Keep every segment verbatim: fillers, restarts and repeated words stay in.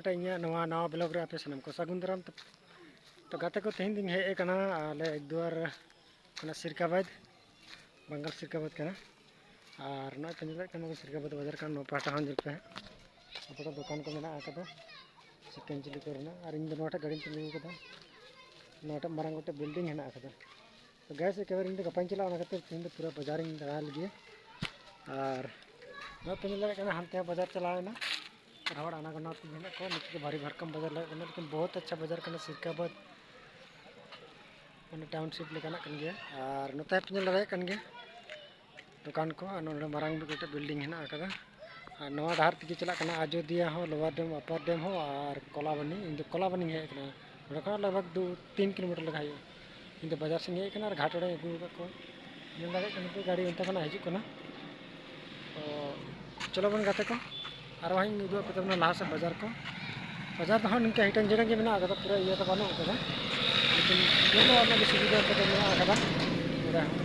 ᱜᱚᱴᱟ ᱤᱧᱟᱹᱜ ᱱᱚᱣᱟ ᱱᱟᱣᱟ ᱵᱞᱚᱜ ᱨᱮ ᱟᱯᱮ ᱥᱟᱱᱟᱢ ᱠᱚ ᱥᱟᱹᱜᱩᱱ ᱫᱟᱨᱟᱢ᱾ ᱛᱚ, ᱛᱚ ᱜᱟᱛᱮ ᱠᱚ, ᱛᱮᱦᱮᱧ ᱫᱚᱧ ᱦᱮᱡ ᱟᱠᱟᱱᱟ ᱟᱞᱮ ᱮᱠᱫᱩᱣᱟᱨ ᱠᱷᱚᱱᱟᱜ ᱥᱤᱨᱠᱟᱵᱟᱫᱽ, ᱵᱟᱝᱜᱟᱞ ᱥᱤᱨᱠᱟᱵᱟᱫᱽ ᱠᱟᱱᱟ᱾ ᱟᱨ ᱱᱚᱜᱼᱚᱭ ᱯᱮ ᱧᱮᱞᱮᱫ ᱠᱟᱱᱟ ᱥᱤᱨᱠᱟᱵᱟᱫᱽ ᱵᱟᱡᱟᱨ ᱠᱟᱱᱟ, ᱱᱚᱣᱟ ᱯᱟᱦᱴᱟ ᱦᱚᱸ ᱧᱮᱞ ᱯᱮ ᱦᱟᱸᱜ᱾ ᱟᱯᱮ ᱫᱚ ᱫᱚᱠᱟᱱ ᱠᱚ ᱢᱮᱱᱟᱜ ᱟᱠᱟᱫᱟ, ᱪᱤᱠᱮᱱ ᱪᱤᱞᱤ ᱠᱚᱨᱮᱱᱟᱜ᱾ ᱟᱨ ᱤᱧ ᱫᱚ ᱱᱚᱣᱟᱴᱟᱜ ᱜᱟᱹᱰᱤᱧ ᱛᱤᱸᱜᱩ ᱟᱠᱟᱫᱟ, ᱱᱚᱣᱟᱴᱟᱜ ᱢᱟᱨᱟᱝ ᱜᱚᱴᱟ ᱵᱤᱞᱰᱤᱝ ᱦᱮᱱᱟᱜ ᱟᱠᱟᱫᱟ᱾ ᱛᱚ ᱜᱟᱭᱥ, ᱮᱠᱮᱵᱟᱨᱮ ᱤᱧ ᱫᱚ ᱜᱟᱯᱟᱧ ᱪᱟᱞᱟᱜᱼᱟ, ᱚᱱᱟ ᱠᱷᱟᱹᱛᱤᱨ ᱛᱮᱦᱮᱧ ᱫᱚ ᱯᱩᱨᱟᱹ ᱵᱟᱡᱟᱨᱤᱧ ᱫᱟᱬᱟ ᱞᱮᱜᱮ᱾ ᱟᱨ ᱱᱚᱜᱼᱚᱭ ᱯᱮ ᱧᱮᱞ ᱫᱟᱲᱮᱭᱟᱜ ᱠᱟᱱᱟ, ᱦᱟᱱᱛᱮ ᱦᱚᱸ ᱵᱟᱡᱟᱨ ᱪᱟᱞᱟᱣ ᱮᱱᱟ᱾ ᱟᱨ ᱦᱚᱲ ᱟᱱᱟ ᱜᱚᱱᱟ ᱛᱮᱜᱮ ᱦᱮᱱᱟᱜ ᱠᱚᱣᱟ᱾ ᱱᱤᱛᱚᱜ ᱫᱚ ᱵᱷᱟᱨᱤ ᱵᱷᱟᱨᱠᱚᱢ ᱵᱟᱡᱟᱨ ᱞᱟᱜᱟᱜ ᱠᱟᱱᱟ, ᱞᱮᱠᱤᱱ ᱵᱚᱦᱩᱛ ᱟᱪᱪᱷᱟ ᱵᱟᱡᱟᱨ ᱠᱟᱱᱟ ᱥᱤᱨᱠᱟᱵᱟᱫᱽ, ᱢᱟᱱᱮ ᱴᱟᱣᱩᱱᱥᱤᱯ ᱞᱮᱠᱟᱱᱟᱜ ᱠᱟᱱ ᱜᱮᱭᱟ᱾ ᱟᱨ ᱱᱚᱛᱮ ᱯᱮ ᱧᱮᱞ ᱫᱟᱲᱮᱭᱟᱜ ᱠᱟᱱ ᱜᱮᱭᱟ ᱫᱚᱠᱟᱱ ᱠᱚ, ᱟᱨ ᱱᱚᱰᱮ ᱢᱟᱨᱟᱝ ᱢᱤᱫᱴᱮᱡ ᱵᱤᱞᱰᱤᱝ ᱦᱮᱱᱟᱜ ᱟᱠᱟᱫᱟ᱾ ᱟᱨ ᱱᱚᱣᱟ ᱰᱟᱦᱟᱨ ᱛᱮᱜᱮ ᱪᱟᱞᱟᱜ ᱠᱟᱱᱟ ᱟᱡᱳᱫᱤᱭᱟ ᱦᱚᱸ, ᱞᱳᱣᱟᱨ ᱰᱮᱢ, ᱟᱯᱟᱨ ᱰᱮᱢ ᱦᱚᱸ, ᱟᱨ ᱠᱚᱞᱟᱵᱟᱱᱤ᱾ ᱤᱧ ᱫᱚ ᱠᱚᱞᱟᱵᱟᱱᱤᱧ ᱦᱮᱡ ᱟᱠᱟᱱᱟ, ᱱᱚᱰᱮ ᱠᱷᱚᱱᱟᱜ ᱞᱟᱜᱽ ᱵᱷᱟᱜᱽ ᱫᱩ ᱛᱤᱱ ᱠᱤᱞᱳᱢᱤᱴᱟᱨ ᱞᱮᱠᱟ ᱦᱩᱭᱩᱜᱼᱟ᱾ ᱤᱧ ᱫᱚ ᱵᱟᱡᱟᱨ ᱥᱮᱫ ᱤᱧ ᱦᱮᱡ ᱟᱠᱟᱱᱟ ᱟᱨ ᱜᱷᱟᱴ ᱨᱮᱧ ᱟᱹᱜᱩ ᱟᱠᱟᱫ ᱠᱚᱣᱟ᱾ ᱧᱮᱞ ᱫᱟᱲᱮᱭᱟᱜ ᱠᱟᱱᱟ ᱯᱮ, ᱜᱟᱹᱰᱤ ᱚᱱᱛᱮ ᱠᱷᱚᱱᱟᱜ ᱦᱤᱡᱩᱜ ᱠᱟᱱᱟ᱾ ᱛᱚ ᱪᱚᱞᱚ ᱵᱚᱱ ᱜᱟᱛᱮ ᱠᱚ, ᱟᱨᱚ ᱦᱟᱸᱜ ᱤᱧ ᱩᱫᱩᱜ ᱟᱯᱮ ᱛᱟᱵᱚᱱᱟ ᱞᱟᱦᱟ ᱥᱮᱫ ᱵᱟᱡᱟᱨ ᱠᱚ᱾ ᱵᱟᱡᱟᱨ ᱫᱚ ᱦᱟᱸᱜ ᱱᱤᱝᱠᱟ ᱦᱤᱴᱟᱹᱝ ᱡᱷᱤᱴᱟᱹᱝ ᱜᱮ ᱢᱮᱱᱟᱜ ᱟᱠᱟᱫᱟ, ᱯᱩᱨᱟᱹ ᱤᱭᱟᱹ ᱫᱚ ᱵᱟᱹᱱᱩᱜ ᱟᱠᱟᱫᱟ, ᱞᱮᱠᱤᱱ ᱡᱚᱛᱚ ᱨᱮᱱᱟᱜ ᱜᱮ ᱥᱩᱵᱤᱫᱷᱟ ᱠᱚᱫᱚ ᱢᱮᱱᱟᱜ ᱟᱠᱟᱫᱟ ᱱᱚᱰᱮ ᱦᱚᱸ᱾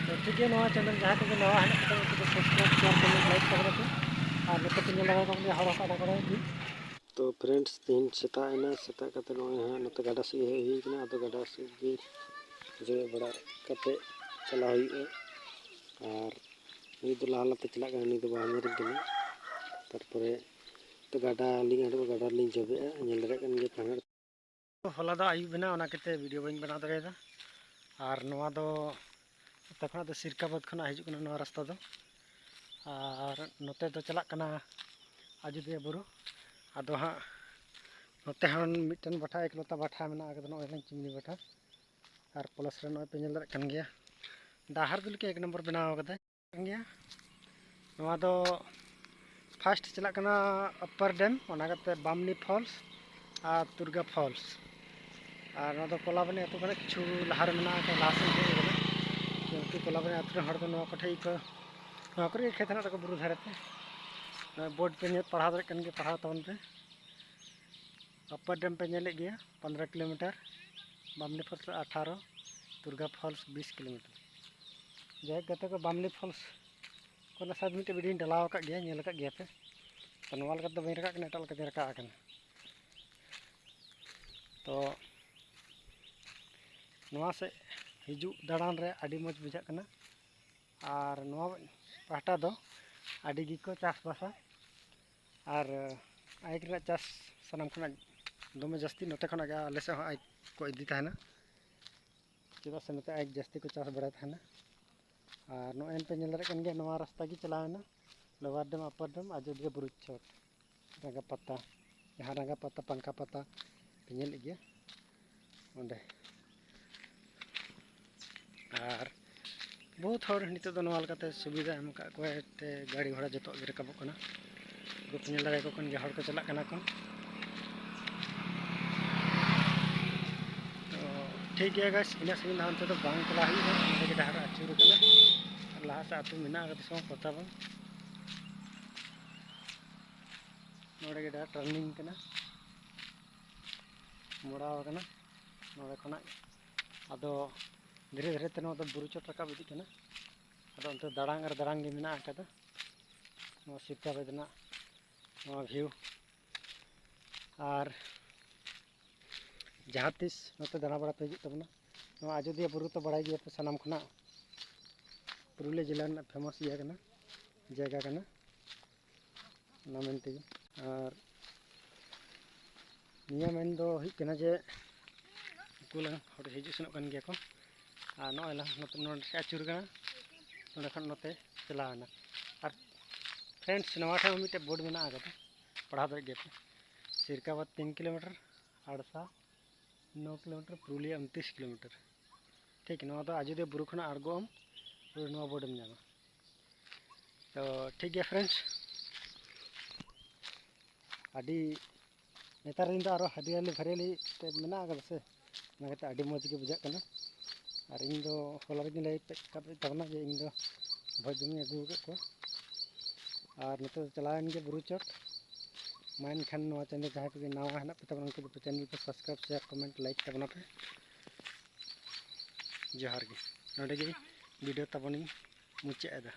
ᱛᱚ ᱴᱷᱤᱠ ᱜᱮᱭᱟ, ᱱᱚᱣᱟ ᱪᱮᱱᱮᱞ ᱡᱟᱦᱟᱸᱭ ᱠᱚᱜᱮ ᱱᱟᱣᱟ ᱦᱮᱱᱟᱜ ᱠᱚᱣᱟ, ᱩᱱᱠᱩ ᱫᱚ ᱥᱟᱵᱥᱠᱨᱟᱭᱤᱵᱽ, ᱥᱮᱭᱟᱨ, ᱠᱚᱢᱮᱱᱴ, ᱞᱟᱭᱤᱠ ᱛᱟᱵᱚᱱᱟ ᱯᱮ᱾ ᱟᱨ ᱱᱚᱛᱮ ᱯᱮ ᱧᱮᱞ ᱫᱟᱲᱮᱭᱟᱠᱚ ᱠᱟᱱ ᱜᱮᱭᱟ ᱦᱚᱲ ᱦᱚᱸᱠᱚ ᱟᱫᱟ ᱠᱚᱨᱮ ᱜᱮ᱾ ᱛᱚ ᱯᱷᱨᱮᱱᱰᱥ, ᱛᱮᱦᱮᱧ ᱥᱮᱛᱟᱜ ᱮᱱᱟ, ᱥᱮᱛᱟᱜ ᱠᱟᱛᱮ ᱱᱚᱜᱼᱚᱭ ᱦᱟᱸᱜ ᱱᱚᱛᱮ ᱜᱟᱰᱟ ᱥᱮᱫ ᱦᱮᱡ ᱦᱩᱭ ᱠᱟᱱᱟ᱾ ᱟᱫᱚ ᱜᱟᱰᱟ ᱥᱮᱫ ᱜᱮ ᱡᱚᱵᱮ ᱵᱟᱲᱟ ᱠᱟᱛᱮ ᱪᱟᱞᱟᱣ ᱦᱩᱭᱩᱜᱼᱟ᱾ ᱟᱨ ᱱᱩᱭ ᱫᱚ ᱞᱟᱦᱟ ᱞᱟᱦᱟᱛᱮ ᱪᱟᱞᱟᱜ ᱠᱟᱱᱟ, ᱱᱩᱭ ᱫᱚ ᱵᱟᱝ ᱧᱮᱞ ᱠᱟᱱᱟ᱾ ᱛᱟᱨᱯᱚᱨᱮ ᱛᱚ ᱜᱟᱰᱟ ᱞᱤᱧ ᱟᱬᱜᱚ, ᱜᱟᱰᱟ ᱨᱮᱞᱤᱧ ᱡᱚᱵᱮᱜᱼᱟ, ᱧᱮᱞ ᱫᱟᱲᱮᱭᱟᱜ ᱠᱟᱱ ᱜᱮᱭᱟ ᱯᱟᱦᱟᱲ᱾ ᱦᱚᱞᱟ ᱫᱚ ᱟᱹᱭᱩᱵ ᱮᱱᱟ, ᱚᱱᱟ ᱠᱷᱟᱹᱛᱤᱨ ᱵᱷᱤᱰᱤᱭᱳ ᱵᱟᱹᱧ ᱵᱮᱱᱟᱣ ᱫᱟᱲᱮᱭᱟᱫᱟ᱾ ᱟᱨ ᱱᱚᱣᱟ ᱫᱚ ᱱᱚᱛᱮ ᱠᱷᱚᱱᱟᱜ ᱫᱚ ᱥᱤᱨᱠᱟᱵᱟᱫᱽ ᱠᱷᱚᱱᱟᱜ ᱦᱤᱡᱩᱜ ᱠᱟᱱᱟ ᱱᱚᱣᱟ ᱨᱟᱥᱛᱟ ᱫᱚ᱾ ᱟᱨ ᱱᱚᱛᱮ ᱫᱚ ᱪᱟᱞᱟᱜ ᱠᱟᱱᱟ ᱟᱡᱳᱫᱤᱭᱟᱹ ᱵᱩᱨᱩ᱾ ᱟᱫᱚ ᱦᱟᱸᱜ ᱱᱚᱛᱮ ᱦᱚᱸ ᱢᱤᱫᱴᱮᱱ ᱵᱟᱴᱷᱟ, ᱮᱠᱞᱚᱛᱟ ᱵᱟᱴᱷᱟ ᱢᱮᱱᱟᱜ ᱟᱠᱟᱫᱟ, ᱱᱚᱜᱼᱚᱭ ᱪᱤᱢᱱᱤ ᱵᱟᱴᱷᱟ᱾ ᱟᱨ ᱯᱞᱟᱥ ᱨᱮ ᱱᱚᱜᱼᱚᱭ ᱯᱮ ᱧᱮᱞ ᱫᱟᱲᱮᱭᱟᱜ ᱠᱟᱱ ᱜᱮᱭᱟ, ᱰᱟᱦᱟᱨ ᱫᱚ ᱞᱮᱠᱟ ᱮᱠ ᱱᱚᱢᱵᱚᱨ ᱵᱮᱱᱟᱣ ᱠᱟᱫᱟᱭ᱾ ᱠᱟᱱ ᱜᱮᱭᱟ᱾ ᱱᱚᱣᱟ ᱫᱚ ᱯᱷᱟᱥᱴ ᱪᱟᱞᱟᱜ ᱠᱟᱱᱟ ᱟᱯᱟᱨ ᱰᱮᱢ, ᱚᱱᱟ ᱠᱟᱛᱮ ᱵᱟᱢᱱᱤ ᱯᱷᱚᱞᱥ ᱟᱨ ᱫᱩᱨᱜᱟ ᱯᱷᱚᱞᱥ᱾ ᱟᱨ ᱱᱚᱣᱟ ᱫᱚ ᱠᱚᱞᱟᱵᱟᱱᱤ ᱟᱹᱛᱩ ᱠᱷᱚᱱᱟᱜ ᱠᱤᱪᱷᱩ ᱞᱟᱦᱟ ᱨᱮ ᱢᱮᱱᱟᱜ ᱟᱠᱟᱫᱟ, ᱞᱟᱦᱟ ᱥᱮᱫ ᱦᱮᱡ ᱟᱠᱟᱱᱟ᱾ ᱠᱤᱱᱛᱩ ᱠᱚᱞᱟᱵᱟᱱᱤ ᱟᱹᱛᱩ ᱨᱮᱱ ᱦᱚᱲ ᱫᱚ ᱱᱚᱣᱟ ᱠᱚᱴᱷᱮᱡ ᱜᱮᱠᱚ, ᱱᱚᱣᱟ ᱠᱚᱨᱮ ᱜᱮ ᱠᱷᱮᱛ ᱦᱮᱱᱟᱜ ᱛᱟᱠᱚᱣᱟ ᱵᱩᱨᱩ ᱫᱷᱟᱨᱮ ᱛᱮ᱾ ᱱᱚᱣᱟ ᱵᱳᱨᱰ ᱯᱮ ᱧᱮᱞ, ᱯᱟᱲᱦᱟᱣ ᱫᱟᱲᱮᱭᱟᱜ ᱠᱟᱱ ᱜᱮᱭᱟ, ᱯᱟᱲᱦᱟᱣ ᱛᱟᱵᱚᱱ ᱯᱮ᱾ ᱟᱯᱟᱨ ᱰᱮᱢ ᱯᱮ ᱧᱮᱞᱮᱫ ᱜᱮᱭᱟ, ᱯᱚᱱᱨᱚ ᱠᱤᱞᱳᱢᱤᱴᱟᱨ, ᱵᱟᱢᱱᱤ ᱯᱷᱚᱞᱥ ᱟᱴᱷᱟᱨᱚ, ᱫᱩᱨᱜᱟ ᱯᱷᱚᱞᱥ ᱵᱤᱥ ᱠᱤᱞᱳᱢᱤᱴᱟᱨ᱾ ᱡᱟᱭᱦᱳᱠ ᱜᱟᱛᱮ ᱠᱚ, ᱵᱟᱢᱱᱤ ᱯᱷᱚᱞᱥ ᱠᱚᱨᱮ ᱥᱟᱭᱤᱰ ᱢᱤᱫᱴᱮᱡ ᱵᱷᱤᱰᱤᱭᱳᱧ ᱰᱟᱞᱟᱣ ᱟᱠᱟᱫ ᱜᱮᱭᱟ, ᱧᱮᱞ ᱟᱠᱟᱫ ᱜᱮᱭᱟ ᱯᱮ᱾ ᱛᱚ ᱱᱚᱣᱟ ᱞᱮᱠᱟ ᱛᱮᱫᱚ ᱵᱟᱹᱧ ᱨᱟᱠᱟᱵ ᱠᱟᱱᱟ, ᱮᱴᱟᱜ ᱞᱮᱠᱟᱛᱮᱧ ᱨᱟᱠᱟᱵ ᱟᱠᱟᱱᱟ᱾ ᱛᱚ ᱱᱚᱣᱟ ᱥᱮᱫ ᱦᱤᱡᱩᱜ ᱫᱟᱬᱟᱱ ᱨᱮ ᱟᱹᱰᱤ ᱢᱚᱡᱽ ᱵᱩᱡᱷᱟᱹᱜ ᱠᱟᱱᱟ᱾ ᱟᱨ ᱱᱚᱣᱟ ᱯᱟᱦᱴᱟ ᱫᱚ ᱟᱹᱰᱤ ᱜᱮᱠᱚ ᱪᱟᱥᱵᱟᱥᱟ᱾ ᱟᱨ ᱟᱭᱤᱠ ᱨᱮᱱᱟᱜ ᱪᱟᱥ ᱥᱟᱱᱟᱢ ᱠᱷᱚᱱᱟᱜ ᱫᱚᱢᱮ ᱡᱟᱹᱥᱛᱤ ᱱᱚᱛᱮ ᱠᱷᱚᱱᱟᱜ ᱜᱮ, ᱟᱞᱮ ᱥᱮᱫ ᱦᱚᱸ ᱟᱭᱤᱠ ᱠᱚ ᱤᱫᱤ ᱛᱟᱦᱮᱱᱟ, ᱪᱮᱫᱟᱜ ᱥᱮ ᱱᱚᱛᱮ ᱟᱭᱤᱠ ᱡᱟᱹᱥᱛᱤ ᱠᱚ ᱪᱟᱥ ᱵᱟᱲᱟᱭ ᱛᱟᱦᱮᱱᱟ᱾ ᱟᱨ ᱱᱚᱜᱼᱚᱭ ᱯᱮ ᱧᱮᱞ ᱫᱟᱲᱮᱭᱟᱜ ᱠᱟᱱ ᱜᱮᱭᱟ, ᱱᱚᱣᱟ ᱨᱟᱥᱛᱟ ᱜᱮ ᱪᱟᱞᱟᱣ ᱮᱱᱟ Lower Dam, Upper Dam, ᱟᱡᱳᱫᱤᱭᱟᱹ ᱵᱩᱨᱩ ᱪᱚᱴ, ᱨᱟᱸᱜᱟ ᱯᱟᱛᱟ, ᱡᱟᱦᱟᱸ ᱨᱟᱸᱜᱟ ᱯᱟᱛᱟ, ᱯᱟᱝᱠᱷᱟ ᱯᱟᱛᱟ ᱯᱮ ᱧᱮᱞᱮᱫ ᱜᱮᱭᱟ ᱚᱸᱰᱮ᱾ ᱟᱨ ᱵᱚᱦᱩᱛ ᱦᱚᱲ ᱱᱤᱛᱚᱜ ᱫᱚ ᱱᱚᱣᱟ ᱞᱮᱠᱟᱛᱮ ᱥᱩᱵᱤᱫᱷᱟ ᱮᱢ ᱟᱠᱟᱫ ᱠᱚᱣᱟᱭ ᱛᱮ ᱜᱟᱹᱰᱤ ᱜᱷᱚᱲᱟ ᱡᱚᱛᱚᱣᱟᱜ ᱜᱮ ᱨᱟᱠᱟᱵᱚᱜ ᱠᱟᱱᱟ᱾ ᱩᱱᱠᱩ ᱯᱮ ᱧᱮᱞ ᱫᱟᱲᱮᱭᱟᱠᱚ ᱠᱟᱱ ᱜᱮᱭᱟ, ᱦᱚᱲ ᱠᱚ ᱪᱟᱞᱟᱜ ᱠᱟᱱᱟ ᱠᱚ᱾ ᱛᱚ ᱴᱷᱤᱠ ᱜᱮᱭᱟ guys, ᱤᱱᱟᱹᱜ ᱥᱟᱺᱜᱤᱧ ᱫᱚ ᱦᱟᱱᱛᱮ ᱫᱚ ᱵᱟᱝ ᱪᱟᱞᱟᱜ ᱦᱩᱭᱩᱜᱼᱟ, ᱚᱸᱰᱮ ᱜᱮ ᱰᱟᱦᱟᱨ ᱟᱹᱪᱩᱨ ᱠᱟᱱᱟ᱾ ᱟᱨ ᱞᱟᱦᱟ ᱥᱮᱫ ᱟᱹᱛᱩ ᱢᱮᱱᱟᱜ ᱟᱠᱟᱫᱟ ᱥᱮ ᱵᱟᱝ ᱯᱟᱛᱟ ᱵᱟᱝ, ᱱᱚᱰᱮ ᱜᱮ ᱰᱟᱦᱟᱨ turning ᱠᱟᱱᱟ, ᱢᱚᱲᱟᱣ ᱠᱟᱱᱟ ᱱᱚᱰᱮ ᱠᱷᱚᱱᱟᱜ᱾ ᱟᱫᱚ ᱫᱷᱤᱨᱮ ᱫᱷᱤᱨᱮ ᱛᱮ ᱱᱚᱣᱟ ᱫᱚ ᱵᱩᱨᱩ ᱪᱚᱴ ᱨᱟᱠᱟᱵ ᱤᱫᱤᱜ ᱠᱟᱱᱟ᱾ ᱟᱫᱚ ᱚᱱᱛᱮ ᱫᱟᱲᱟᱝ ᱟᱨ ᱫᱟᱲᱟᱝ ᱜᱮ ᱢᱮᱱᱟᱜ ᱟᱠᱟᱫᱟ ᱱᱚᱣᱟ ᱥᱤᱨᱠᱟᱵᱟᱫᱽ ᱨᱮᱱᱟᱜ ᱱᱚᱣᱟ view᱾ ᱟᱨ ᱡᱟᱦᱟᱸ ᱛᱤᱥ ᱱᱚᱛᱮ ᱫᱟᱬᱟ ᱵᱟᱲᱟ ᱯᱮ ᱦᱤᱡᱩᱜ ᱛᱟᱵᱚᱱᱟ, ᱱᱚᱣᱟ ᱟᱡᱳᱫᱤᱭᱟᱹ ᱵᱩᱨᱩ ᱛᱚ ᱵᱟᱲᱟᱭ ᱜᱮᱭᱟ ᱯᱮ, ᱥᱟᱱᱟᱢ ᱠᱷᱚᱱᱟᱜ ᱯᱩᱨᱩᱞᱤᱭᱟᱹ ᱡᱮᱞᱟ ᱨᱮᱱᱟᱜ famous ᱤᱭᱟᱹ ᱠᱟᱱᱟ, ᱡᱟᱭᱜᱟ ᱠᱟᱱᱟ᱾ ᱚᱱᱟ ᱢᱮᱱ ᱛᱮᱜᱮ᱾ ᱟᱨ ᱱᱤᱭᱟᱹ ᱢᱮᱱ ᱫᱚ ᱦᱩᱭᱩᱜ ᱠᱟᱱᱟ ᱡᱮ ᱩᱱᱠᱩ ᱞᱟᱝ ᱦᱚᱲ ᱦᱤᱡᱩᱜ ᱥᱮᱱᱚᱜ ᱠᱟᱱ ᱜᱮᱭᱟ ᱠᱚ᱾ ᱟᱨ ᱱᱚᱜᱼᱚᱭ ᱞᱟᱝ ᱱᱚᱛᱮ, ᱱᱚᱰᱮ ᱟᱹᱪᱩᱨ ᱠᱟᱱᱟ, ᱱᱚᱸᱰᱮ ᱠᱷᱚᱱ ᱱᱚᱛᱮ ᱪᱟᱞᱟᱣ ᱮᱱᱟ᱾ ᱟᱨ friends, ᱱᱚᱣᱟ ᱴᱷᱮᱱ ᱦᱚᱸ ᱢᱤᱫᱴᱮᱡ board ᱢᱮᱱᱟᱜ ᱟᱠᱟᱫᱟ, ᱯᱟᱲᱦᱟᱣ ᱫᱟᱲᱮᱭᱟᱜ ᱜᱮᱭᱟ ᱯᱮ᱾ ᱥᱤᱨᱠᱟᱵᱟᱫᱽ ᱛᱤᱱ kilometer, ᱟᱲᱥᱟ ᱱᱚ kilometer, ᱯᱩᱨᱩᱞᱤᱭᱟᱹ ᱩᱱᱛᱨᱤᱥ kilometer᱾ ᱴᱷᱤᱠ, ᱱᱚᱣᱟ ᱫᱚ ᱟᱡᱳᱫᱤᱭᱟᱹ ᱵᱩᱨᱩ ᱠᱷᱚᱱᱟᱜ ᱟᱬᱜᱚᱜ ᱟᱢ, ᱯᱩᱨᱟᱹ ᱱᱚᱣᱟ board ᱮᱢ ᱧᱟᱢᱟ᱾ ᱛᱚ ᱴᱷᱤᱠ ᱜᱮᱭᱟ friends, ᱟᱹᱰᱤ ᱱᱮᱛᱟᱨ ᱫᱤᱱ ᱫᱚ ᱟᱨᱚ ᱦᱟᱹᱨᱭᱟᱹᱞᱤ ᱯᱷᱟᱹᱨᱭᱟᱹᱞᱤ ᱛᱮ ᱢᱮᱱᱟᱜ ᱟᱠᱟᱫᱟ ᱥᱮ, ᱚᱱᱟ ᱠᱟᱛᱮ ᱟᱹᱰᱤ ᱢᱚᱡᱽ ᱜᱮ ᱵᱩᱡᱷᱟᱹᱜ ᱠᱟᱱᱟ᱾ ᱟᱨ ᱤᱧ ᱫᱚ ᱦᱚᱞᱟ ᱨᱮᱜᱮᱧ ᱞᱟᱹᱭ ᱠᱟᱫ ᱛᱟᱵᱚᱱᱟ ᱡᱮ ᱤᱧ ᱫᱚ ᱵᱷᱚᱡᱽ ᱡᱚᱢᱤᱧ ᱟᱹᱜᱩ ᱟᱠᱟᱫ ᱠᱚᱣᱟ᱾ ᱟᱨ ᱱᱤᱛᱚᱜ ᱫᱚ ᱪᱟᱞᱟᱣᱮᱱ ᱜᱮ ᱵᱩᱨᱩ ᱪᱚᱴ᱾ ᱢᱟ ᱮᱱᱠᱷᱟᱱ ᱱᱚᱣᱟ channel ᱡᱟᱦᱟᱸᱭ ᱠᱚᱜᱮ ᱱᱟᱣᱟ ᱦᱮᱱᱟᱜ ᱯᱮ ᱛᱟᱵᱚᱱᱟ, ᱩᱱᱠᱩ ᱫᱚ channel ᱯᱮ subscribe, share, comment, like ᱛᱟᱵᱚᱱᱟ ᱯᱮ᱾ ᱡᱚᱦᱟᱨ ᱜᱮ᱾ ᱱᱚᱰᱮ ᱜᱮ video ᱛᱟᱵᱚᱱᱤᱧ ᱢᱩᱪᱟᱹᱫ ᱮᱫᱟ᱾